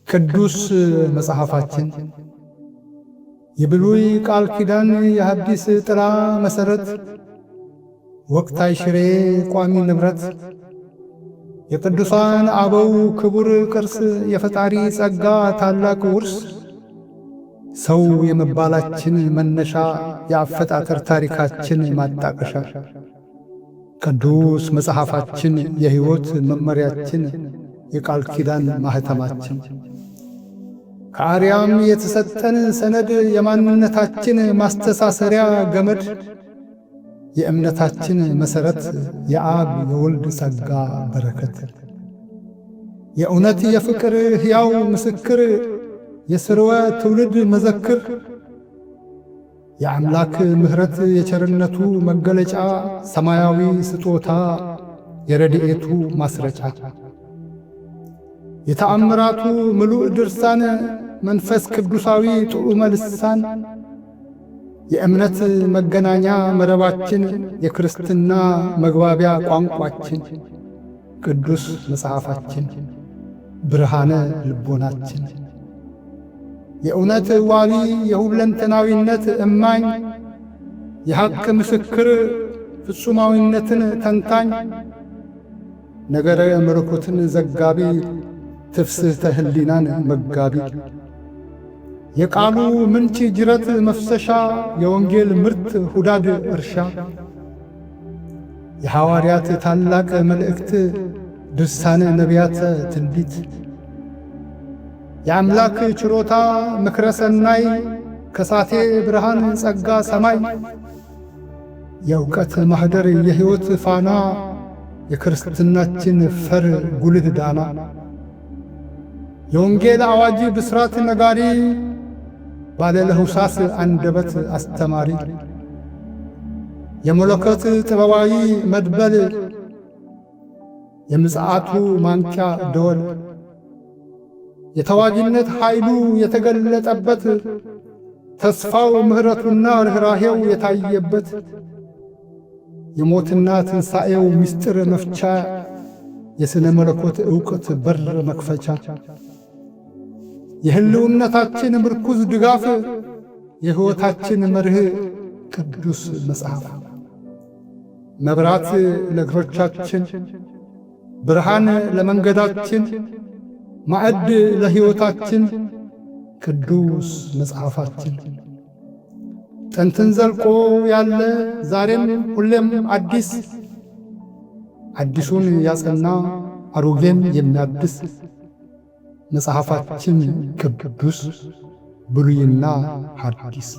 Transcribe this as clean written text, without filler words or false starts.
ቅዱስ መጽሐፋችን የብሉይ ቃል ኪዳን የሐዲስ ጥላ መሠረት፣ ወቅታይ ሽሬ ቋሚ ንብረት፣ የቅዱሳን አበው ክቡር ቅርስ፣ የፈጣሪ ጸጋ ታላቅ ውርስ፣ ሰው የመባላችን መነሻ፣ የአፈጣጠር ታሪካችን ማጣቀሻ፣ ቅዱስ መጽሐፋችን የሕይወት መመሪያችን፣ የቃል ኪዳን ማኅተማችን፣ ከአርያም የተሰጠን ሰነድ፣ የማንነታችን ማስተሳሰሪያ ገመድ፣ የእምነታችን መሠረት፣ የአብ የወልድ ጸጋ በረከት፣ የእውነት የፍቅር ሕያው ምስክር፣ የስርወ ትውልድ መዘክር፣ የአምላክ ምሕረት የቸርነቱ መገለጫ፣ ሰማያዊ ስጦታ የረድኤቱ ማስረጫ፣ የተአምራቱ ምሉእ ድርሳን፣ መንፈስ ቅዱሳዊ ጥዑመ ልሳን፣ የእምነት መገናኛ መረባችን፣ የክርስትና መግባቢያ ቋንቋችን፣ ቅዱስ መጽሐፋችን ብርሃነ ልቦናችን፣ የእውነት ዋቢ የሁለንተናዊነት እማኝ፣ የሐቅ ምስክር ፍጹማዊነትን ተንታኝ፣ ነገረ መለኮትን ዘጋቢ፣ ትፍስሕተ ሕሊናን መጋቢ፣ የቃሉ ምንጭ ጅረት መፍሰሻ፣ የወንጌል ምርት ሁዳድ እርሻ፣ የሐዋርያት ታላቅ መልእክት፣ ድርሳነ ነቢያት ትንቢት፣ የአምላክ ችሮታ ምክረ ሰናይ፣ ከሳቴ ብርሃን ጸጋ ሰማይ፣ የእውቀት ማኅደር የሕይወት ፋና፣ የክርስትናችን ፈር ጉልህ ዳና፣ የወንጌል አዋጅ ብስራት ነጋሪ፣ ባለ ለሁሳስ አንደበት አስተማሪ፣ የመለኮት ጥበባዊ መድበል፣ የምጽአቱ ማንቂያ ደወል፣ የተዋጊነት ኃይሉ የተገለጠበት፣ ተስፋው ምሕረቱና ርኅራሄው የታየበት፣ የሞትና ትንሣኤው ምስጢር መፍቻ፣ የሥነ መለኮት ዕውቀት በር መክፈቻ፣ የሕልውነታችን ምርኩዝ ድጋፍ፣ የሕይወታችን መርህ ቅዱስ መጽሐፍ፣ መብራት ለእግሮቻችን፣ ብርሃን ለመንገዳችን፣ ማዕድ ለሕይወታችን ቅዱስ መጽሐፋችን፣ ጥንትን ዘልቆ ያለ ዛሬም ሁሌም አዲስ፣ አዲሱን ያጸና አሮጌን የሚያድስ መጽሐፋችን ቅዱስ ብሉይና ሐዲስ።